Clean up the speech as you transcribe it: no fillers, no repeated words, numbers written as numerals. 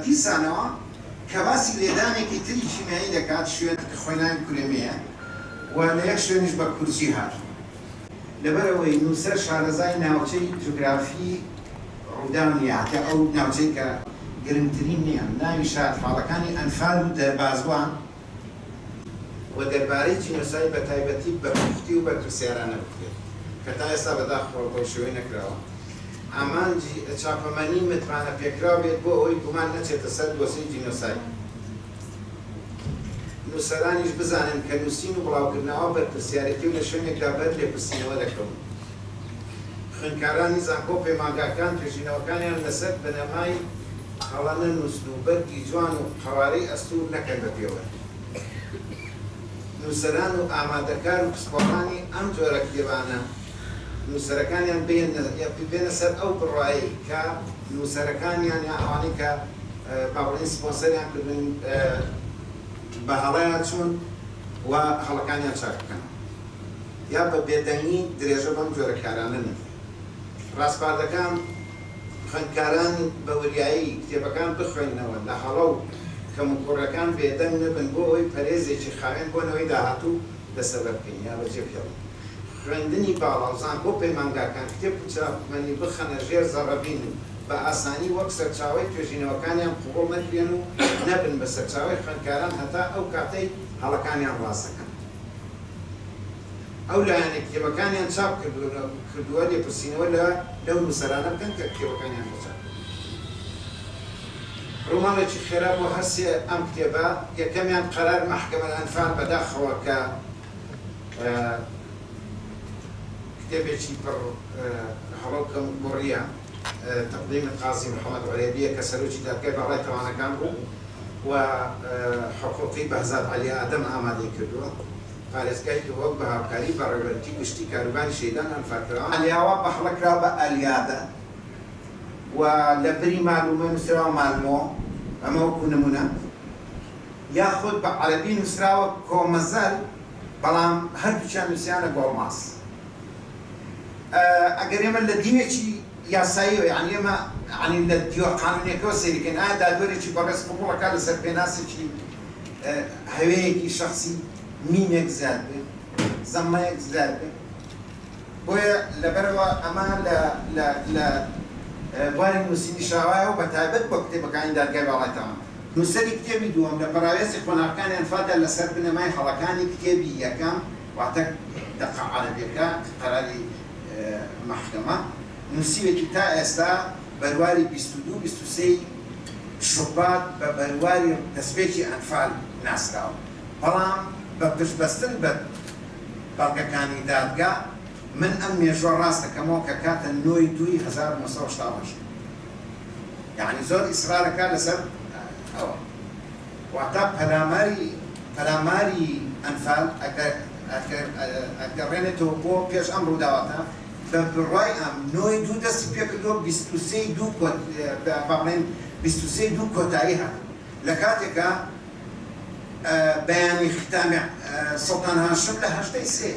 دیسانەوە کە باسی لێدانێکی تری کیمیایی دەکات شوێن کە خۆی ناوی کورێمێیە و لە یەک شوێنیش بە کورجی هاتووە. لەبەرئەوەی نووسەر شارەزای ناوچەی جوگرافی ڕووداو نییە، هەتا ئەو ناوچەی کە گرنگترین نییە، ناوی شایەتحاڵەکانی ئەنفال و دەربازبووان و دەربارەی جینۆساید بە تایبەتی بە پوختی و بەرپرسیارانە بکرێت، کە تا ئێستا بەداخەوە بەو شێوەیە نەکراوە. ئامانجی چاپەمەنی متمانەپێکراو بێت بۆ ئەوەی گومان نەچێتە سەر دۆسێی جینۆساید. نووسەرانیش بزانن کە نووسین و بڵاوکردنەوە بەرپرسیارێتی و لە شوێنێکدا بەر لێپرسینەوە دەکەون. خوێندکارانی زانکۆ و پەیمانگاکان توێژینەوەکانیان لەسەر بنەمای هەڵە نەنووسن و بەرگی جوان و قەوارەی ئەستوور نەکەن بە پێوەر. نووسەران و ئامادەکار و پسپۆڕانی ئەم جۆرە کتێبانە نووسەرەکانیان بێنە سەر ئەو بڕوایەی کە نووسەرەکانیان یا ئەوانەی کە با بڵێین سپۆنسەریان کردوون بە هەڵەیا چوون و هەڵەکانیان چاک بکەنەوە یا بە بێدەنگی درێژە بەم جۆرە کارانە نەدەن. ڕاسپاردەکان، خوێندکاران بە وریایی کتێبەکان بخوێننەوە، لە هەڵە و کەموکوڕیەکان بێدەنگ نەبن بۆ ئەوەی پەرێزێکی خاوێن بۆ نەوەی داهاتوو دەستەبەر بکەین یا بەجێ بهێڵین. خوێندنی باڵا و زانکۆ و پەیمانگاکان کتێب و چاپەمەنی بخەنە ژێر زەڕەبین و بە ئاسانی وەک سەرچاوەی توێژینەوەکانیان قبوڵ نەکرێن و نەبن بە سەرچاوەی خوێندکاران هەتا ئەو کاتەی هەڵەکانیان ڕاست دەکەن. ئەو لایەنەی کتێبەکانیان چاپ کردووە لێپرسینەوە لە لەو نووسەرانە بکەن کە کتێبەکانیان بۆ چاپ کردوون. ڕووماڵێکی خێرا بۆ هەرسێ ئەم کتێبە، یەکەمیان قەرار محکمە الانفال بەداخەوە کە کتێبێکی پڕ هەڵە و کەموکوڕییە، تەقدیمی قازی محەمەد عورێبییە کە سەرۆکی دادگای باڵای تاوانەکان بوو و حقوقی بەهزاد عەلی ئادەم ئامادەی کردووە. پارێزگای دهۆک بە هاوکاری بەڕێوەبەرێتی گشتی کاروباری شەهیدان و ئەنفالکراوان. ئەلیاوە بە هەڵە کراوە بە ئەلیادە و لە بری مالومە نووسراوە مالمۆ، ئەمە وەکوو نموونە. یاخود بە عەرەبی نووسراوە کۆمەزەل، بەڵام هەردووکیان نووسیانە گۆڵماس. ئەگەر ئێمە لە دیوێکی یاساییەوە یانی ئێمە یانی لە دیوە قانوونیەکەوە سەیری کەین، ئایا دادوەرێکی بەڕێز قبووڵ ئەکات لەسەر پێناسێکی هەوێیەکی شەخسی میمێک زیاد بێ، زەممەیەک زیاد بێ؟ بۆیە لەبەرئەوە ئەمە لە لە لە بواری نووسینیشا وایە و بەتایبەت بۆ کتێبەکانی دادگای باڵای تاوان. نووسەری کتێبی دووەم لە پەراوێزی قۆناغەکانی ئەنفالدا لەسەر بنەمای هەڵەکانی کتێبی یەکەم واتە دەقە عەرەبیەکە قەراری مەحکەمە نووسیوێتی تا ئێستا بەرواری 22 23 ی شوبات بە بەرواری دەستپێکی ئەنفال ناسراوە بەڵام بە پشتبەستن بە بەڵگەکانی دادگا من ئەم مێژووە ڕاست دەکەمەوە کە کاتە نۆی دووی 1988. یەعنی زۆر ئیسرار ئەکات لەسەر ئەوە واتا پەلاماری پەلاماری ئەنفال ئەگەر ئەگەر ئەگەڕێنێتەوە بۆ پێش ئەم ڕووداواتە بە بڕوای ئەم نۆی دوو دەستی پێکردووە 23 دوو کۆت با بڵێین 23 دوو کۆتایی هات لە کاتێکا بەیانی ختامی سوڵتان هاشم لە هەژدەی سێ.